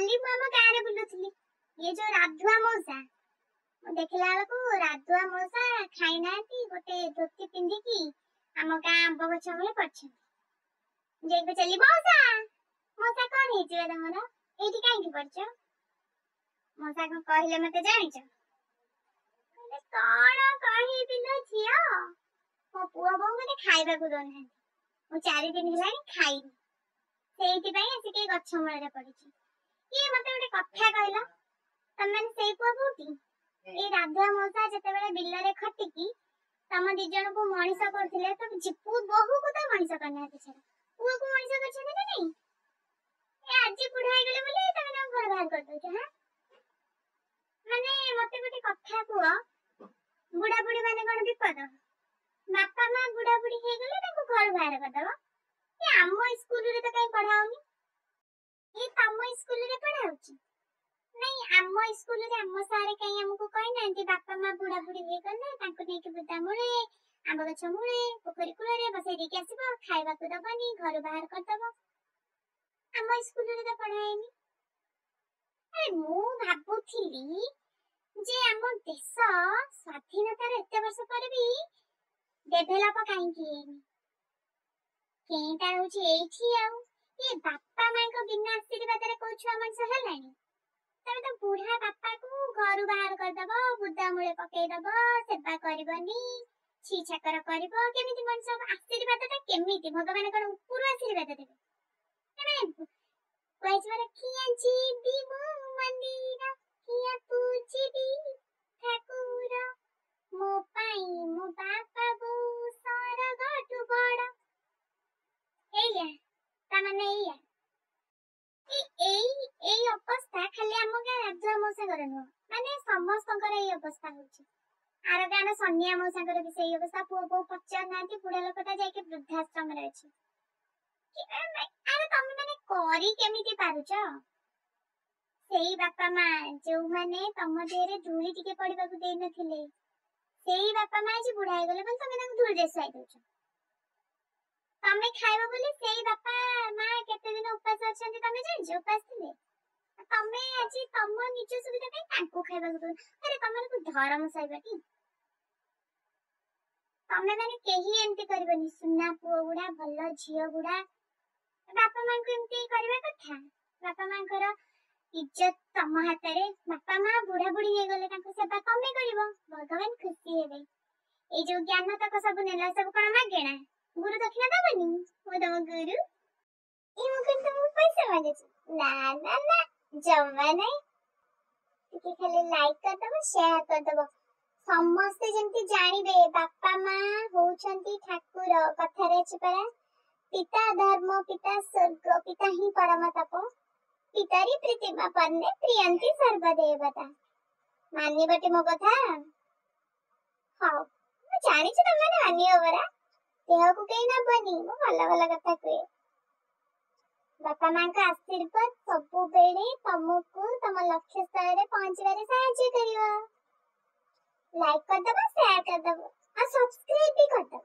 କାଲି ମୁଁ ଆମ ଗାଁରେ ବୁଲୁଥିଲି, ଇଏ ଯୋଉ ରାଧୁଆ ମଉସା, ମୁଁ ଦେଖିଲା ବେଳକୁ ରାଧୁଆ ମଉସା ଖାଇନାହାନ୍ତି, ଗୋଟେ ଧୋତି ପିନ୍ଧିକି ଆମ ଗାଁ ଆମ୍ବ ଗଛ ମୂଳେ ପଡିଛନ୍ତି। ଯାଇକି ପଚାରିଲି, ମଉସା ମଉସା କଣ ହେଇଛି ବା ତମର, ଏଇଠି କାହିଁକି ପଡିଛ? ମଉସା କଣ କହିଲେ ମତେ ଜାଣିଛ? କହିଲେ, କଣ କହିବି ଲୋ ଝିଅ, ମୋ ପୁଅ ବୋହୂ ମତେ ଖାଇବାକୁ ଦଉନାହାନ୍ତି, ମୁଁ 4 ଦିନ ହେଲାଣି ଖାଇନି, ସେଇଥିପାଇଁ ଆସିକି ଏଇ ଗଛ ମୂଳରେ ପଡିଛି। ଇଏ ମତେ ଗୋଟେ କଥା କହିଲ, ତମେମାନେ ସେଇ ପୁଅ ବୋହୂଟି? ଏଇ ରାଧୁଆ ମଉସା ଯେତେବେଳେ ବିଲରେ ଖଟିକି ତମ ଦି ଜଣଙ୍କୁ ମଣିଷ କରୁଥିଲେ, ତ ପୁଅ ବୋହୂକୁ ତ ମଣିଷ କରିନାହାନ୍ତି, ଛାଡ, ପୁଅକୁ ମଣିଷ କରିଛନ୍ତି ନା ନାଇଁ? ଏ ଆଜି ବୁଢା ହେଇଗଲେ ବୋଲି ତମେ ତାଙ୍କୁ ଘର ବାହାର କରିଦଉଛ? ହଁ, ମାନେ ମତେ ଗୋଟେ କଥା କୁହ, ବୁଢା ବୁଢୀ ମାନେ କଣ ବିପଦ? ବାପା ମା ବୁଢା ବୁଢୀ ହେଇଗଲେ ତାଙ୍କୁ ଘରୁ ବାହାର କରିଦବ? ଏ ଆମ ସ୍କୁଲରେ ତ କାହିଁ ପଢା ହଉନି, ଏ ତମ ସ୍କୁଲରେ ପଢା ହଉଛି? ନାଇଁ, ଆମ ସ୍କୁଲରେ ଆମ ସାରେ କାହିଁ ଆମକୁ କହିନାହାନ୍ତି ବାପା ମା ବୁଢା ବୁଢୀ ହେଇଗଲେ ତାଙ୍କୁ ନେଇକି ବୁଦା ମୂଳେ, ଆମ୍ବ ଗଛ ମୂଳେ, ପୋଖରୀ କୂଳରେ ବସେଇ ଦେଇକି ଆସିବ, ଖାଇବାକୁ ଦବନି, ଘରୁ ବାହାର କରିଦବ। ଆମ ସ୍କୁଲରେ ତ ପଢା ହେଇନି। ଆରେ ମୁଁ ଭାବୁଥିଲି ଯେ ଆମ ଦେଶ ସ୍ୱାଧୀନତାର ଏତେ ବର୍ଷ ପରେ ବି ଡେଭେଲପ କାହିଁକି ହେଇନି, କେଇଟା ହଉଛି ଏଇଠି। ଆଉ ଇଏ ବାପା ମାଙ୍କ ବିନା ଆଶୀର୍ବାଦରେ କୋଉ ଛୁଆ ମଣିଷ ହେଲାଣି? ତମେ ତ ବୁଢା ବାପାକୁ ଘରୁ ବାହାର କରିଦବ, ବୁଦା ମୂଳେ ପକେଇଦବ, ସେବା କରିବନି, ଛି ଛାକର କରିବ, କେମିତି ମଣିଷ ହବ? ଆଶୀର୍ବାଦ ଟା କେମିତି, ଭଗବାନ କଣ ଉପରୁ ଆଶୀର୍ବାଦ ଦେବେ? ମାନେ କୁହାଯିବାର କିଆ ଯିବି ମୁଁ ମନ୍ଦିର, କିଆ ପୂଜିବି ଠାକୁର, ମୋ ପାଇଁ ମୋ ବାପା ବୋଉ ସରଗଠୁ ବଡ। ଏଇଆ ତା ମାନେ ଏଇଆ। ଏଇ ଏଇ ଅବସ୍ଥା ଖାଲି ଆମ ଗାଁ ରାଧୁଆ ମଉସାଙ୍କର ନୁହଁ, ମାନେ ସମସ୍ତଙ୍କର ଏଇ ଅବସ୍ଥା ହଉଛି। ଆର ଗାଁର ସନିଆ ମଉସାଙ୍କର ବି ସେଇ ଅବସ୍ଥା, ପୁଅ ବୋହୂ ପଚାରୁନାହାନ୍ତି, ବୁଢା ଲୋକଟା ଯାଇକି ବୃଦ୍ଧାଶ୍ରମରେ ଅଛି। ଆରେ ତମେ ମାନେ କରି କେମିତି ପାରୁଛ? ସେଇ ବାପା ମା ଯୋଉମାନେ ତମ ଦେହରେ ଧୂଳି ଟିକେ ପଡିବାକୁ ଦେଇନଥିଲେ, ସେଇ ବାପା ମା ଆଜି ବୁଢା ହେଇଗଲେ ବୋଲି ତମେ ତାଙ୍କୁ ଧୂଳିରେ ଶୁଆଇ ଦଉଛ। ତମେ ଖାଇବ ବୋଲି ସେଇ ବାପା ମା କେତେ ଦିନ ଉପାସ ଅଛନ୍ତି ତମେ ଜାଣିଛ? ଉପାସ ଥିଲେ। ତମେ ଆଜି ତମ ନିଜ ସୁବିଧା ପାଇଁ ତାଙ୍କୁ ଖାଇବାକୁ ଦଉନ। ଆରେ ତମର କୋଉ ଧରମ ସହିବଟି? ତମେ ମାନେ କେହି ଏମିତି କରିବନି। ସୁନା ପୁଅ ଗୁଡା, ଭଲ ଝିଅ ଗୁଡା, ବାପା ମାଙ୍କୁ ଏମିତି କରିବା କଥା? ବାପା ମାଙ୍କର ଇଜ୍ଜତ ତମ ହାତରେ। ବାପା ମା ବୁଢା ବୁଢୀ ହେଇଗଲେ ତାଙ୍କ ସେବା ତମେ କରିବ, ଭଗବାନ ଖୁସି ହେବେ। ଏଇ ଯୋଉ ଜ୍ଞାନ ତକ ସବୁ ନେଲା, ସବୁ କଣ ମାଗେଣା? ଗୁରୁ ଦକ୍ଷିଣା ଦବନି? ମୁଁ ତମ ଗୁରୁ, ଏ ମୁଁ କଣ ତମକୁ ପଇସା ମାଗୁଛି? ନା ନା ନା, ଜମା ନାଇଁ। ଟିକେ ଖାଲି ଲାଇକ୍ କରିଦବ, ସେୟାର କରିଦବ, ସମସ୍ତେ ଯେମିତି ଜାଣିବେ ବାପା ମା ହଉଛନ୍ତି ଠାକୁର। କଥାରେ ଅଛି ପରା, ପିତା ଧର୍ମ ପିତା ସ୍ୱର୍ଗ ପିତା ହିଁ ପରମ ତପ, ପିତାରି ପ୍ରୀତିମା ପର୍ଣ୍ଣେ ପ୍ରିୟନ୍ତି ସର୍ବଦେବତା। ମାନିବଟି ମୋ କଥା? ହଉ, ମୁଁ ଜାଣିଛି ତମେ ମାନିବ ପରା, ଦେହକୁ କେହି ନବନି, ମୁଁ ଭଲ ଭଲ କଥା କୁହେ। ବାପା ମାଙ୍କ ଆଶୀର୍ବାଦ ସବୁବେଳେ ତମକୁ ତମ ଲକ୍ଷ୍ୟସ୍ଥଳରେ ପହଞ୍ଚିବାରେ ସାହାଯ୍ୟ କରିବ। ଲାଇକ୍ କରିଦବ, ସେୟାର କରିଦବ, ଆଉ ସବସ୍କ୍ରାଇବ ବି କରିଦବ।